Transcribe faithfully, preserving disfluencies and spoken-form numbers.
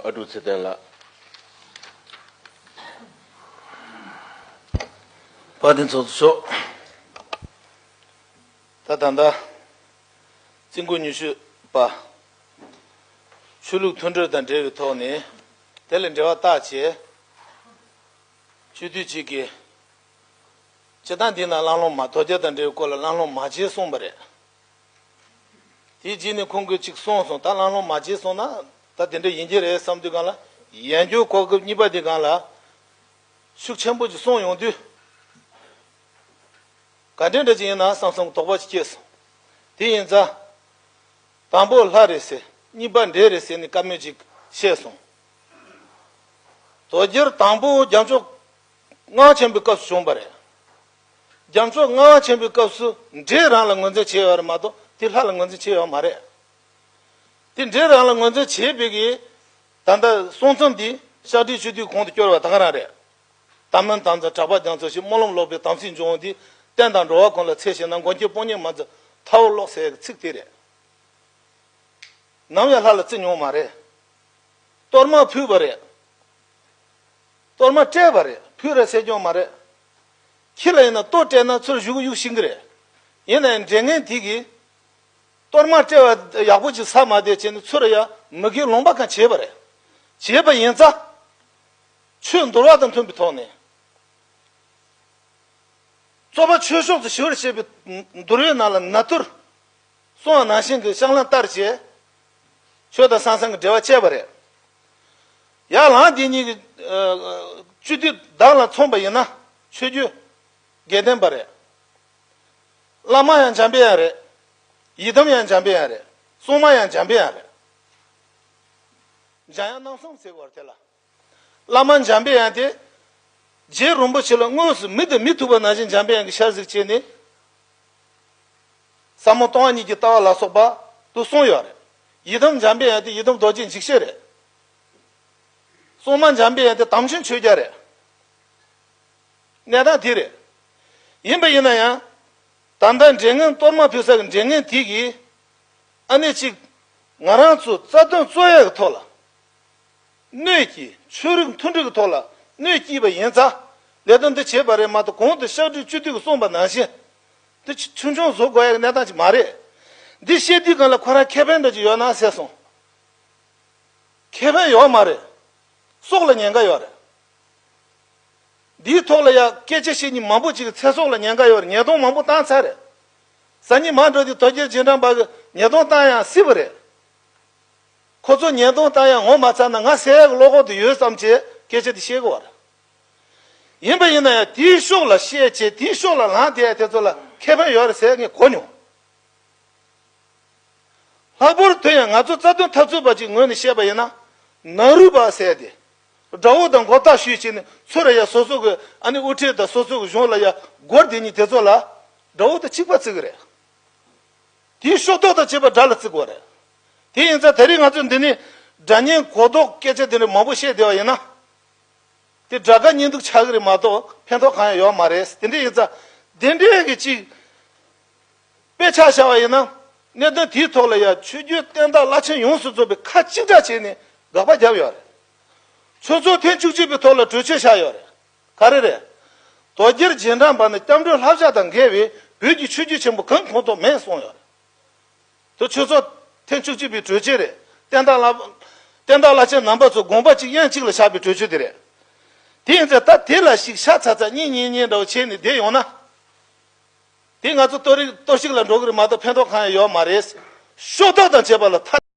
བཀའ་དྲིན་ཆེ། བསྟན་ལ། དཔལ་ལྡན་ཚོགས་གཙོ་མཆོག་ད་ད་ལྟ་བཙུན་དགོན་ཉི་ཤུ་པ་ཆོས་ལུགས་མཐུན་སྒྲིལ་དང་འབྲེལ་བའི་ཐོག་ནས་དེ་ལ་འབྲེལ་བ་བཏགས་བྱས། སྤྱི་འཐུས་གཅིག་གིས་སྤྱིར་བཏང་འདི་ན་གླེང་སློང་མ་དོལ་རྒྱལ་དང་འབྲེལ་བའི་སྐོར་ལ་གླེང་སློང་མ་བྱེད་གསུངས་པ་རེད། དེའི་རྗེས་ནས་ཁོང་གིས་གཅིག་གསུངས་སོང་། ད་གླེང་སློང་མ་བྱེད་སོང་ན་ད་དེ་འདྲ་ཡིན་གྱི་རེད་བསམ་དུས་སྒང་ལ། ཡན་གྱོ་གོ་སྐབས་གཉིས་པ་དེ་སྒང་ལ་ཤུགས་ཆེན་པོ་ཅིག་གསུངས་ཡོང་དུས། ག་འདྲ་འདྲ་ཅིག་ཡིན་ན་བསམ་བསམ་དོགས་པ་ཅིག་སྐྱེས་སོང་། དེ་ཡིན་ཙང་། དང་པོ་ལྷ་རེད་ཟེར། གཉིས་པ་འདྲེ་རེད་ཟེར་ནས་བཀའ་མོལ་ཅིག་བཤད་སོང་། དོལ་རྒྱལ་དང་པོ་རྒྱལ་མཆོག་སྔགས་ཆེན་པོའི་སྐབས་སུ་བྱུང་བ་རེད། རྒྱལ་མཆོག་སྔགས་ཆེན་པོའི་སྐབས་སུ་འདྲེ་རང་ལ་ངོས་འཛིན་བྱས་ཡོད་རེད་མ་གཏོགས་དེ་ལྷ་ལ་ངོས་འཛིན་བྱས་ཡོད་མ་རེད། དེ་འདྲེ་རང་ལ་ངོས་འཛིན་བྱས་པའི་གི་ད་ལྟ་གསུང་རྩོམ་འདི་ཤཱཀྱའི་ཆོས་བརྒྱུད་ཁོངས་སུ་སྐྱོར་བ་ད་ག་རང་རེད། དམ་མིན་དམ་བཙན་གྲགས་པ་རྒྱ་མཚོ་ཞེས། སྨོན་ལམ་ལོག་པའི་དམ་ཚིག་འབྱུང་བ་འདི། བསྟན་དང་འགྲོ་བ་ཀུན་ལ་འཚེ་ཞེ་ན། མགོན་ཁྱོད་དཔུང་གཉེན་མ་མཛད་མཐའ་བོར་ལོག་ཟེར་ཡག་ཚིག་དེ་རེད། ནམ་ཡང་ལྷ་ལ་བརྩི་མྱོང་མ་རེད། གཏོར་མ་ཕུལ་བ་རེད། གཏོར་མ་སྤྲད་པ་རེད། ཕུལ་རེད་ཟེར་མྱོང་མ་རེད། ཁྱི་ལ་ཡིན་ན་ལྟོ་སྤྲད་ན་ཚུར་གཞུག་གཡུག་ཤིང་གི་རེད། ཡིན་ནའི་འདྲེ་ངན་དེ་གིས་གཏོར་མ་སྤྲད་པ་ཡག་པོ་ཅིག་ཟ་མ་བསྡད་བྱས་ནས་ཚུར་ཡ་མི་དགེ་ལུང་པ་གང་བྱས་པ་རེད། བྱས་པ་ཡིན་ཙང་། ཆོས་འདུལ་བ་དང་མཐུན་པའི་ཐོག་ནས། རྩོད་པ་ཆོས་ཕྱོགས་སུ་ཞི་བར་བྱེད་པའི་འདུལ་བའི་ནང་ལ་ནཱ་ཐུར་གསུངས་པ་ནང་བཞིན་གྱི་ཕྱག་ལེན་བསྟར་བྱས། ཆོས་དང་ས་མཚམས་ཀྱི་འབྲེལ་བ་བཅད་པ་རེད། ཡར་ལངས་དེ་གཉིས་ཀྱི་སྤྱི་འཐུས་བདག་ལ་མཚོན་པ་ཡིན་ན་ཆོས་བརྒྱུད་དགེ་ལྡན་པ་རེད། བླ་མ་ཡང་འཇམ་པའི་དབྱངས་རེད། ཡི་དམ་ཡང་འཇམ་པའི་དབྱངས་རེད། སྲུང་མ་ཡང་འཇམ་པའི་དབྱངས་རེད། འཇམ་དབྱངས་རྣམ་གསུམ་ཟེར་བ་རེད་དེ་ལ། བླ་མ་འཇམ་པའི་དབྱངས་དེ། རྗེ་རིན་པོ་ཆེ་ལ་དངོས་སུ་མིག་དང་མིག་ཐུག་པ་ནང་བཞིན་འཇམ་པའི་དབྱངས་ཀྱི་ཞལ་གཟིགས་བྱས་ནས། ཟབ་མོ་སྟོང་པ་ཉིད་ཀྱི་ལྟ་བ་ལ་སོགས་པ་དུ་གསུངས་ཡོད་རེད། ཡི་དམ་འཇམ་པའི་དབྱངས་དེ་ཡི་དམ་རྡོ་རྗེ་འཇིགས་བྱེད་རེད། སྲུང་མ་འཇམ་པའི་དབྱངས་དེ་དམ་ཆོས་ཆོས་རྒྱལ་རེད། གནས་སྟངས་དེ་རེད། ཡིན་པ་ཡིན་ན་ཡང་། ད་ལྟ་འདྲེ་ངན་གཏོར་མ་ཕུལ་ས་གི་འདྲེ་ངན་དེ་གིས། ཨ་ནེ་གཅིག་ང་རང་ཚོ་རྩ་དོན་རྩོད་ཡག་གི་ཐོག་ལ། གནོད་ཀྱིས་ཆོས་རིག་མཐུན་སྒྲིལ་གྱི་ཐོག་ལ་གནོད་སྐྱེལ་བ་ཡིན་ཙང་། ལས་དོན་འདི་བྱས་པ་རེད་མ་གཏོགས་གོང་དུ་ཤཱཀྱའི་སྤྱི་འཐུས་ཀྱིས་གསུངས་པ་ནང་བཞིན། འདི་ཆུང་ཆུང་བཟོ་དགོས་ཡག་གི་གནས་སྟངས་ཅིག་མ་རེད། འདི་བཤད་དུས་སྒང་ལ་ཁོ་རང་ཁེ་ཕན་འདྲ་ཅིག་ཡོད་ན་ཟེར་སོང་། ཁེ་ཕན་ཡོད་མ་རེད། སྲོག་ལ་ཉེན་ཁ་ཡོད་རེད། འདིའི་ཐོག་ལ་ཡ་སྐད་ཆ་བཤད་མཁན་མང་པོ་ཅིག་གི་ཚེ་སྲོག་ལ་ཉེན་ཁ་ཡོད་རེད། ཉེས་རྡུང་མང་པོ་བཏང་ཚར་རེད། སང་ཉིན་མ་འགྲོ་དུས་དོལ་རྒྱལ་རྗེས་འབྲང་པ་གི་ཉེས་རྡུང་བཏང་ཡང་སྲིད་པ་རེད། ཁོ་ཚོ་ཉེས་རྡུང་བཏང་ཡང་ངོ་མ་ཚ་ན་ང་ཟེར་ཡག་གི་བློ་ཁོག་དེ་ཡོད་བསམ་བྱས་སྐད་ཆ་དེ་བཤད་གི་བ་རེད། ཡིན་པ་ཡིན་ན་ཡང་དེའི་ཕྱོགས་ལ་བཤད་བྱས་དེའི་ཕྱོགས་ལ་ལངས་བསྡད་ཡ་དེ་ཚོ་ལ་ཁེ་ཕན་ཡོད་རེད་ཟེར་ངས་གོ་མྱོང་། ལྷག་པར་དུ་ཡང་ང་ཚོ་རྩ་དོན་འཐབ་རྩོད་པ་ཅིག་ངོས་ནས་བཤད་པ་ཡིན་ན། ནཱ་རོ་པ་ཟེར་ཏེ། དགྲ་བོ་དང་མགོ་བཏགས་ཞུས་བྱས་ནས་ཚུར་ཡ་སོ་སོ་གི་ཨ་ནི་དབུ་ཁྲིད་དང་སོ་སོ་གི་གཞུང་ལ་ཡ་སྒོར་དེ་གཉིས་དེ་ཚོ་ལ་དགྲ་བོ་དང་གཅིག་པ་བརྩི་གི་རེད། དེའི་ཤོག་ཐོག་དང་བཅས་པ་དགྲ་ལ་བརྩི་དགོས་རེད། དེ་ཡིན་ཙང་དེ་རིང་ང་ཚོ་འདི་ནས་དགྲ་གཉེན་གོ་ལྡོག་སྐད་ཆ་དེ་འདྲ་མང་པོ་བཤད་བསྡད་པ་ཡིན་ན། དེ་དགྲ་དགའ་གཉེན་སྡུག་ཆགས་ཀྱི་རེད་མ་གཏོགས་ཕན་ཐོགས་གང་ཡང་ཡོད་མ་རེད། དེ་འདྲ་ཡིན་ཙང་དེ་འདྲའི་གི་ཅིག་དཔེ་ཆ་བཞག་པ་ཡིན་ན། གནད་དོན་དེའི་ཐོག་ལ་ཡང་ཆོས་བརྒྱུད་བསྟན་བདག་བླ་ཆེན་ཡོངས་སུ་རྫོགས་པའི་ཁ་གཅིག་གྲགས་བྱས་ནས་དགག་པ་བརྒྱབ་ཡོད་རེད། ཆོས་ཚོགས་ཐེངས་བཅུ་གཅིག་པའི་ཐོག་ལ་གྲོས་ཆོད་བཞག་ཡོད་རེད། ག་རེ་རེད། དོལ་རྒྱལ་རྗེས་འབྲང་པ་ནི་སྐྱབས་མགོན་ལྷ་བཞག་དང་འགལ་བའི་བོད་ཀྱི་ཆོས་བརྒྱུད་ཆེན་པོ་གང་ཁོངས་གཏོགས་མེད་གསུངས་ཡོད་རེད། དེ་ཆོས་ཚོགས་ཐེངས་བཅུ་གཅིག་པའི་གྲོས་ཆོད་རེད། བསྟན་བདག་བླ་བསྟན་བདག་བླ་ཆེན་རྣམ་པ་ཚོ་དགོངས་པ་གཅིག་དབྱངས་གཅིག་ལ་བཞག་པའི་གྲོས་ཆོད་དེ་རེད། དེ་ཡིན་ཙང་ད་དེ་ལ་ཞིག་ཤ་ཚ་ཚ་གཉིས་གཉིས་གཉིས་འདྲ་བོ་བྱས་ནས་བསྡད་ཡོང་ན། དེ་ང་ཚོ་གཏོར་རིག་གཏོར་བཤིག་ལ་འགྲོ་གི་རེད་མ་གཏོགས་ཕན་ཐོགས་གང་ཡང་ཡོད་མ་རེད། ཤོག་ཐོག་དང་བཅས་པ་ལ་མཐའ།